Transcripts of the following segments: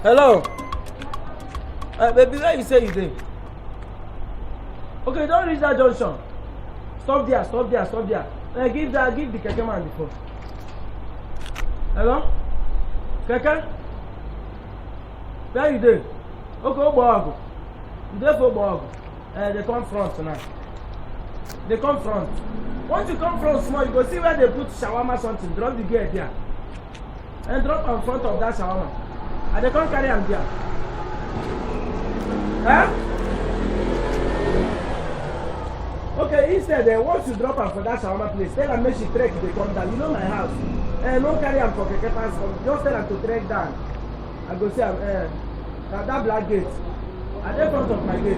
Hello. Baby, where you say you dey? Okay, you don reach that junction. Stop there, stop there, stop there. Give the keke man the phone. Hello? Keke? Where you dey? Okay, Ogboagu. You dey for Ogboagu? They come front now. They come front. Once you come front small, you go see where they put shawarma something. Drop the girl there. And drop am front of that shawarma. And they come carry am there. Eh? Okay, instead, once you drop am for that shawarma place, tell am make she trek dey come down. You know my house. No carry am for keke pass. Just tell am to trek down. I go see am. That black gate. I dey front of my gate.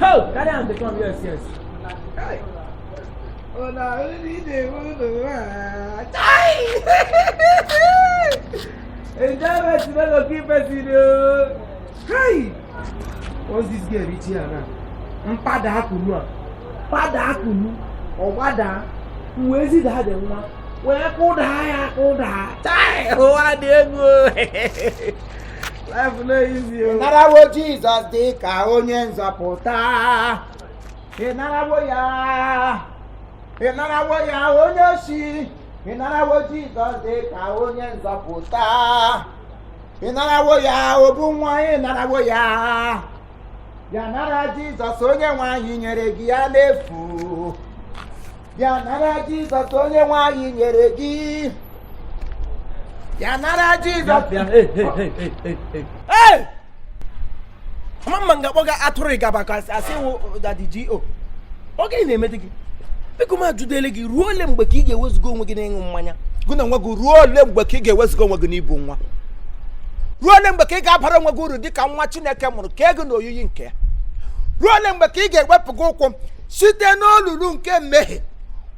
Ho! Carry am dey come. Yes, yes. Hey. Una really dey move. Chai! Enjoyment no go kill person o. Hey! Once this girl reach here now, mpada akunu a, pada akunu, ọgbada, m wee zida dị nwa, wee kụdaa ya kụdaa. Chai! Ụwa dị egwu. Life no easy o. Narawo Jizọs dị ka onye nzọpụta. Ị narawo ya. Ị narawo ya onye oshi. Ị narawo Jizọs dị ka onye nzọpụta. Ị narawo ya obu nwa, ị narawo ya. Bịa nara Jizọs, onye nwe anyị nyere gị ya n'efu. Bịa nara Jizọs, onye nwe anyị nyere gị. Bịa nara Jizọs. Bịa, hey, hey, hey, hey, hey, hey. Hey! Ama mma nga akpọ gị atụrụ ịgaba ka asị wụ Daddy G.O. Ọ gịnị na-emede gị? Biko m ajụdele gị, ruo ole mgbe ka ị ga-ewezuga onwe gị n'ịṅụ mmanya? Gụ na onwe gị, ruo ole mgbe ka ị ga-ewezuga onwe gị n'ịbụ nwa? Ruo ole mgbe ka ị ga-abara onwe gị uru dịka nwa Chineke mụrụ ka ego na oyiyi nke ya? Ruo ole mgbe ka ị ga-ewepụga ụkwụ site n'olulu nke mmehie,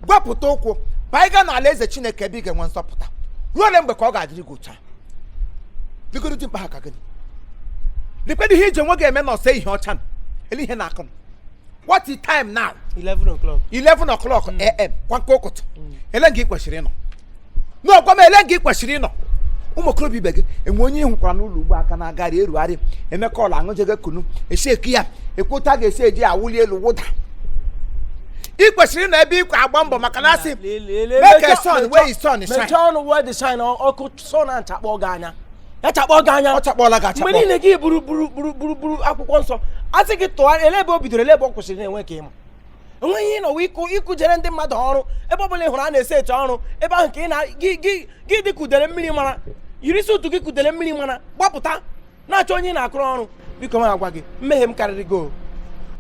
gwepụta ụkwụ banye n'ala eze Chineke ebe ị ga-enwe nzọpụta? Ruo ole mgbe ka ọ ga-adịrị gị otu a? Bigoro dị mkpa ha ka gịnị lekwedu ihe iji onwe gị eme na ọsọ ihe ọcha nọ ele ihe na-akụ m. What is time now? 11 o'clock. 11 o'clock am kwa nke ụkụtụ. Ele nga ị kwesịrị ịnọ n'ọgwa m, ele nga ị kwesịrị ịnọ. Ụmụ okorobịa ibe gị enwe onye ị hụkwara n'ụlọ ugbo aka na-agagharị erugharị emeka ọla aṅụjege kunu esi eki ya ekwota a ga-esi eji awụli elu wụda. Ị kwesịrị ịnọ ebe ị agba mbọ maka na asị make a sun where his sun shine. Mechaa ọnụ where the shine. Ọkụ sun a chakpọ gị anya, ya chakpọ gị anya. Ọ chakpọọla gị achakpọ. Mgbe niile gị buru buru buru buru buru akwụkwọ nsọ, asị gị tụgharị ele ebe o bidoro, ele ebe ọ kwụsịrị, na-enwe ka ịma enweghị ihe ịnọwa ịkụ ịkụjere ndị mmadụ ọrụ. Ebe ọ bụla ị hụrụ a na-ese eche ọrụ ebe ahụ ka ị na gị gị gị dị kudere mmiri mara, yiri suit gị kudere mmiri mara, gbapụta na-achọ onye ị na-akụrụ ọrụ. Biko m agwa gị, mmehie m karịrị gị o,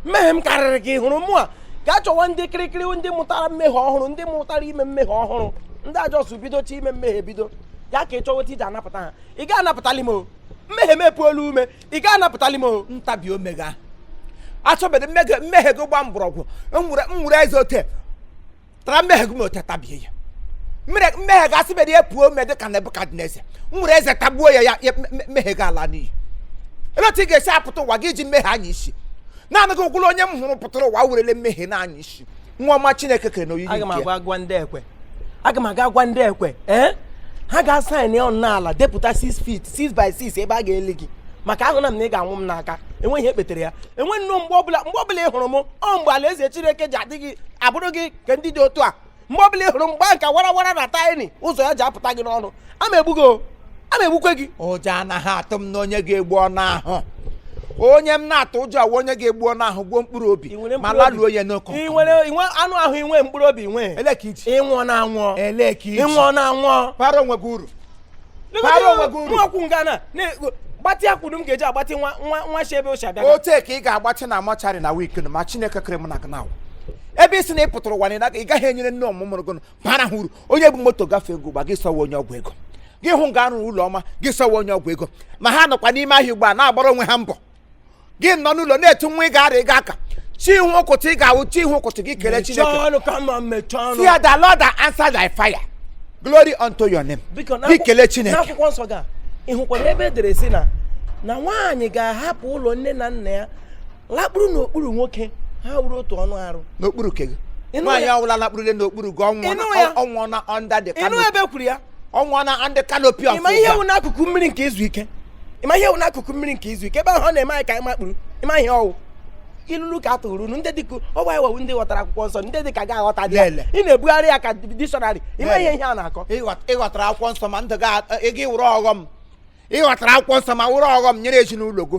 mmehie m karịrị gị. Hụrụ mụ a gaa chọwa ndị kịrịkịrị, ndị mụtara mmehie ọhụrụ, ndị mụtara ime mmehie ọhụrụ, ndị ajọsụ bidocha ime mmehie bido ya ka ị chọwa otu iji anapụta ha. Ị ga-anapụtali m o, mmehie m epuola ume. Ị ga-anapụtali m o. Ntabi omega achọbeghị mmehie gị gba mgbọrọgwụ nwere eze ote tara mmehie gị ma ote tabie ya. Mmehie gị asịbeghị ya puo ume dịka Nebukadneza nwere eze tagbuo ya ya mmehie gị ala n'iyi. Ele otu ị ga-esi apụta ụwa gị iji mmehie anya isi? Naanị gị gwụla onye m hụrụ pụtara ụwa werele mmehie na-anya isi, nwa ọma Chineke kere n'oyiyi Aga m nke ya. agwa gwa ndị ekwe, aga m aga gwa ndị ekwe. Ee, ha ga-asign ọnụ n'ala, depụta 6 feet, 6 by 6, ebe a ga-eli gị, maka ahụ na m na ị ga-anwụ m n'aka. Enweghị ihe ekpetere ya, enwe nnọọ. Mgbe ọbụla ị hụrụ m, ọ mgbe alaeze Chineke ji adị gị abụrụ gị ka ndị dị otu a. Mgbe ọbụla ị hụrụ m, mgba nka warawara na tiny ụzọ ya ji apụta gị n'ọnụ, ama egbu gị o, ama egbukwe gị. Ụjọ anaghị atụ m na onye ga-egbu ọnụ ahụ. Onye m na-atụ ụjọ awụ onye ga-egbu ọnụ ahụ, gbuo mkpụrụ obi Ị nwere ma mkpụrụ obi? laluo ya n'ọkụ. Ị nwere inwe anụ ahụ, inwe mkpụrụ obi, inwe. Ele ka iji Ịnwụọ na anwụọ. Ele ka iji Ịnwụọ na anwụọ. Bara onwe gị uru, bara onwe gị uru. Nwa nga na gbatị akwụrụ m ga-eji agbatị nwa nwa nwa si ebe o si abịa. Ote ka ị ga-agbatị na mortuary na week ma Chineke kere m na gị na ebe isi na ị pụtara ụwa na ị gaghị enyere nne ọmụmụrụ gị bara ha uru. Onye bụ moto gafee ego gba gị, sọwa onye ọgwụ ego gị hụ nga arụrụ ụlọ ọma gị, sọwa onye ọgwụ ego ma ha nọkwa n'ime ahịa ugbu a na-agbara onwe ha mbọ. Gị nọ n'ụlọ na-etu nwa ị ga-ara ịga aka chi ihu ụkụtụ, ị ga-awụ chi ihu ụkụtụ gị kelee Mechie Chineke. ọnụ kama mechie ọnụ. See ya, the Lord that answered thy fire, glory unto your name. Biko. Gị kelee Chineke. N'akwụkwọ nsọ ga ị hụkwara ebe edere sị na nwaanyị ga-ahapụ ụlọ nne na nna ya lakpuru n'okpuru nwoke, ha wuru otu ọnụ arụ. N'okpuru ke gị. Ịnụ Nwaanyị ya? ọwụla lakpurule n'okpuru gị, Ịnụ ya? ọnwụọ na under the Ịnụ canopy. ebe kwuru ya? Ọnwụ na ndị canopy of Ịma ihe wụ n'akụkụ mmiri nke izu ike? Ịma ihe wụ n'akụkụ mmiri nke izu ike? Ebe ahụ ọ na-eme anyị ka anyị makpuru. Ịma ihe ọwụ ilulu ka a tụrụ unu ndị dịka ọgba ewewu, ndị ghọtara akwụkwọ nsọ, ndị dịka ga-aghọta dị ya. Lele. Ị na-ebugharị ya ka dictionary. Ịma Lele. ihe a na-akọ? Ịghọtara akwụkwọ nsọ ma ndụ gị gị wụrụ ọghọm. Ịghọtara akwụkwọ nsọ ma wụrụ ọghọm nyere ezinụlọ gị.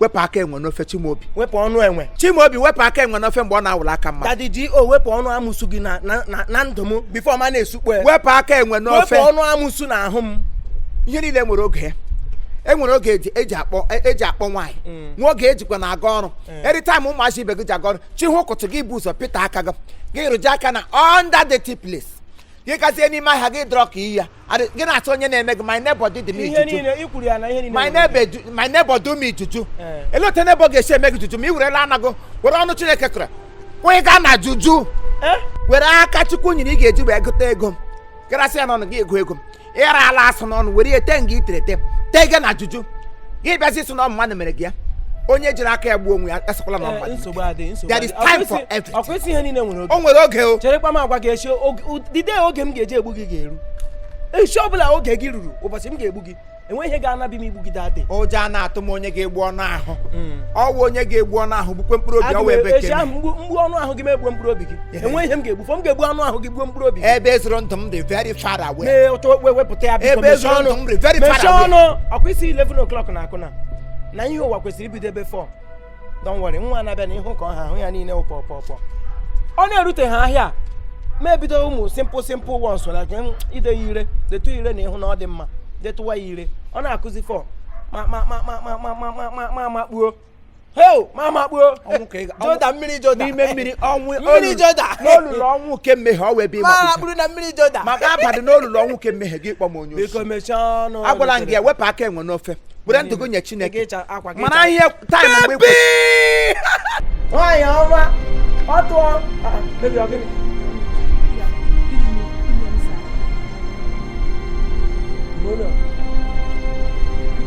Wepụ aka enwe n'ofe, Chimaobi. Wepụ ọnụ enwe. Chimaobi, wepụ aka enwe n'ofe mgbe ọ na-awụrụ aka mmadụ. Daddy G.O, wepụ ọnụ amụsụ gị na ndụ m before ma na-esukpo ya. Wepụ aka enwe n'ofe. Wepụ ọnụ amụsụ na ahụ m. Ihe niile nwere oge ya. E nwere oge eji akpọ nwaanyị, nwa oge ejikwa na-aga ọrụ. Anytime ụmụazị ibe gị ji aga ọrụ, chihu ụkụtụ gị bụ ụzọ pịta aka gị, gị rụje aka na under the tea place, gị gazie n'ime ahịa gị dọrọ ka iyi ya. Gị na-achọ onye na-eme gị. My neighbor did me Ihe juju. niile i kwuru ya na ihe niile My nwere. neighbor, my neighbor do me juju. Elee otu neighbor ga-esi eme gị juju ma ị werela anago were ọnụ Chineke kere kwụ gaa na juju? Eh? Were aka Chukwu nyere ị ga-eji wee gote ego, garasị ya n'ọnụ gị, ego ego ịra ala asụ n'ọnụ, were ihe tee nga itere tee na juju, gị bịazi sị na ọ mmadụ mere gị ya. Onye jiri aka ya gbuo onwe ya esịkwala na mmadụ. Nsogbu adị, nsogbu There is adị. time for everything. Ọkwa isi ihe niile nwere oge. O nwere oge o. Cherekwa m agwa gị echi dide oge m ga-eji egbu gị ga-eru. Echi ọbụla oge gị ruru, ụbọchị m ga-egbu gị, enweghị ihe ga-anabi m igbu gị dadị. Ụjọ a na-atụ m, onye ga-egbu ọnụ ahụ, ọwụ onye ga-egbu ọnụ ahụ gbukwe mkpụrụ obi ọwụ ebe Echi nke ahụ mgbu ọnụ ahụ gị ma egbuo mkpụrụ obi gị, enweghị ihe m ga-egbu fọ m ga-egbu anụ ahụ gị gbuo mkpụrụ obi gị. Ebe zụrụ ndụ m dị very far away. Mee otu wepụta ya, biko. Ebe Mechie zụrụ ọnụ. ndụ m dị very far Mechie away. ọnụ. Ọkwa isi 11 o'clock na-akụ na ihe ụwa kwesịrị ibido ebe 4. Don't worry, nwa na-abịa na ihu ka ọ ha ahụ ya niile wụ pọpọpọ. Ọ na-erute ha ahịa, ma ebido ụmụ simple simple ones like ide ya ire, detụ ire na ịhụ na ọ dị mma, detụwa ya ire. Ọ na-akụzi 4 ma ma ma ma ma ma ma ma ma makpuo heo, ma makpuo. Ọnwụ ka ị Joda, mmiri Joda. N'ime mmiri ọnwụ. Mmiri Joda. N'olulu ọnwụ nke mmehie, ọ wee ebe Ma ịmakpucha. makpuru na mmiri Joda. Maka abalị n'olulu ọnwụ nke mmehie gị, kpọ m onye osi. Biko mechie ọnụ. Agwala m gị ya, wepụ aka enwe n'ofe, were ndụ gị nye Chineke. Gị akwa gị. Mara ihe time mgbe ị kwesịrị. Nwaanyị ọma, ọ tụọ. Ah, baby, ọ gịnị? Yeah. Good evening. Good morning, sir. No, no.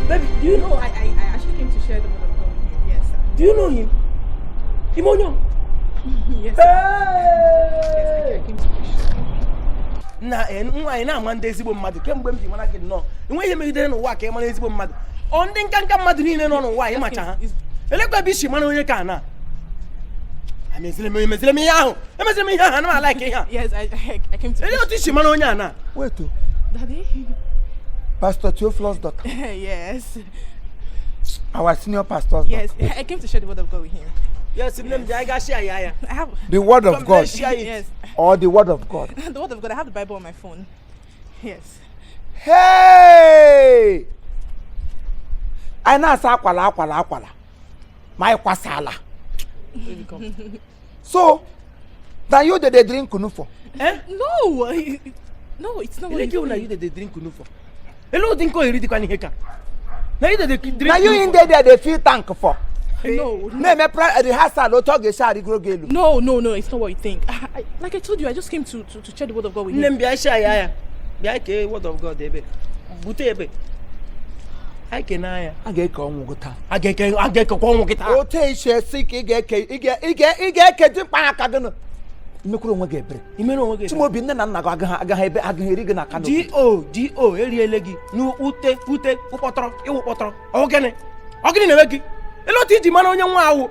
Baby, do you know? I actually came to share the word of God with you. Yes, sir. Do you know him? Imonyo. Yes, sir. Yes, Hey! I came to preach to him. Na nwaanyị na-ama ndị ezigbo mmadụ kemgbe m ji mara gị nnọọ, enweghị ihe megidere n'ụwa ka ị mara ezigbo mmadụ. Ọ ndị nka nka mmadụ niile nọ n'ụwa ịmacha ha. Elekwa ebe isi mara onye ka na emeziri m, emeziri m ihe ahụ, emeziri m ihe ahụ, ana m ala ihe a. Yes, I came to Elee preach. otu isi mara onye a na? Wait o. Daddy? Pastor Theophilus' daughter? Yes. Our senior pastor's Yes, daughter? I came to share the word of God with him. Yes, nne m ji anyị gaa share ya ya. I have The word of Come, God let's share it. Yes. or the word of God? The word of God. I have the Bible on my phone. Yes. Hey! Anyị na-asa akwala akwala akwala ma anyị kwasala. So na you dey drink kunu for? Eh? No, no, it's not what Ele you ke na think. you dey dey drink kunu for? Ele ụdị nke oyiri dịkwa n'ihe ka na you dey dey drink Na you kunu in for? dey there dey fill tank for? No, Na-eme rehearsal otu ọ ga-esi arịgoro gị elu? no, it's not what you think. Like I told you, I just came to share the word of God with Nne him. m, bịa share ya ya, bịa kee word of God ebe bute ebe anyị kene ya. A ga-eke ọnwụ gị taa. A ga-eke, a ga-ekekwa ọnwụ gị taa. Otu esi esi ka ị ga-eke, ị ga-eke ji mkpa aka gị nụ imekwuru onwe gị ebere. Imere onwe gị ebere. Chimaobi, nne na nna gị agaghị ebe agaghị eri gị na Kano. Go go eriele gị n'ute ute ụkpọtọrọ ịwụ kpọtọrọ. Ọ gịnị, ọ gịnị na-eme gị? Ele otu iji mara onye nwa awụ?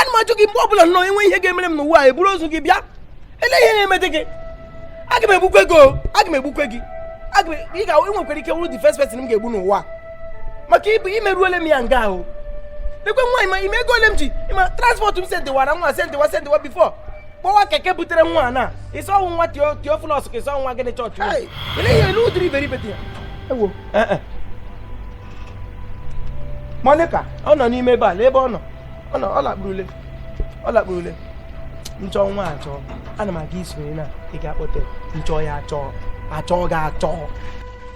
Ana m ajụ gị mgbe ọbụla nnọọ enwe ihe ga-emere m n'ụwa a, eburu ozu gị bịa. Ele ihe na-emede gị? Aga m egbukwe gị o, aga m egbukwe gị. Aga m ị ga ị nwekwara ike wụrụ the first person m ga-egbu n'ụwa a. Maka ibu imeruole m ya nga ahụ. Lekwe nwaanyị ma ime ego ole m ji ịma transport m sendịwara nwa, sendịwa sendịwa before kpọwa keke butere nwa a na ịsọ ọnwụ nwa Theophilus ka ịsọ nwa gịnị chọọchị unu? Hey! Ele ihe ele ụdịrị iberibe dị ya? Ewo. Eh, eh. Monica. Ọ nọ n'ime ebe a, lee ebe ọ nọ, ọ nọ, ọ lakpurule, ọ lakpurule. Nchọ nwa achọ, ana m aga isonye na ị ga-akpọte nchọ ya achọ, achọ ga achọ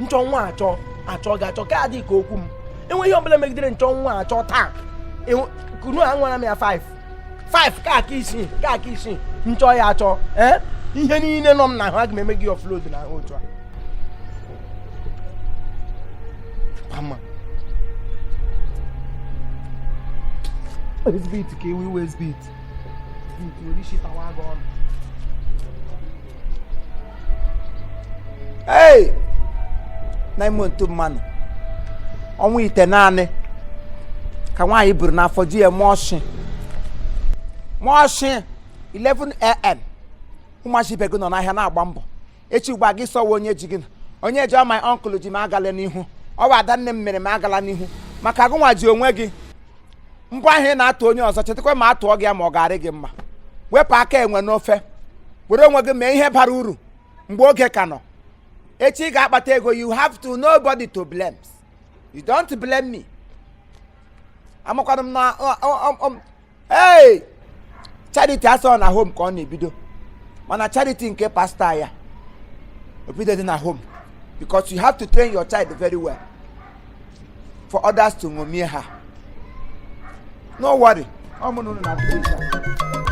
nchọ nwa achọ, achọ ga achọ ka adị ka okwu m. Enwe ihe ọbụla megidere nchọ nwa achọ taa. Kunu a nwara m ya 5 5 ka aka isii, ka aka isii nchọ ya achọ. Ee, ihe niile nọ m n'ahụ, aga m eme gị offload n'ahụ otu a. Pama. Ezbit ka ewu iwe ezbit. Ezbit were isi tawa gị ọnụ. Hey! 9 months mmanụ, ọnwa 9 ka nwaanyị buru n'afọ ji ya mụọ ọshị, mụọ ọshị. 11 a.m. ụmụachi ibe gị nọ n'ahịa na-agba mbọ. Echi gba gị sọwa onye ji gị, onye ji. My uncle ji m, agala n'ihu. Ọ bụ ada nne m mere m, agala n'ihu. Maka gụnwa ji onwe gị mbụ ahụ ị na-atụ onye ọzọ, chetakwa ma atụọ gị ya ma ọ ga-arị gị mma. Wepụ aka enwe n'ofe, were onwe gị mee ihe bara uru mgbe oge ka nọ. Echi ị ga-akpata ego, you have to nobody to blame. You don't blame me. Amakwana m na hey, charity asọ na home ka ọ na-ebido, mana charity nke pastọ ya obido dị na home, because you have to train your child very well for others to ṅomie ha. No worry, ọ mụ na unu na village a.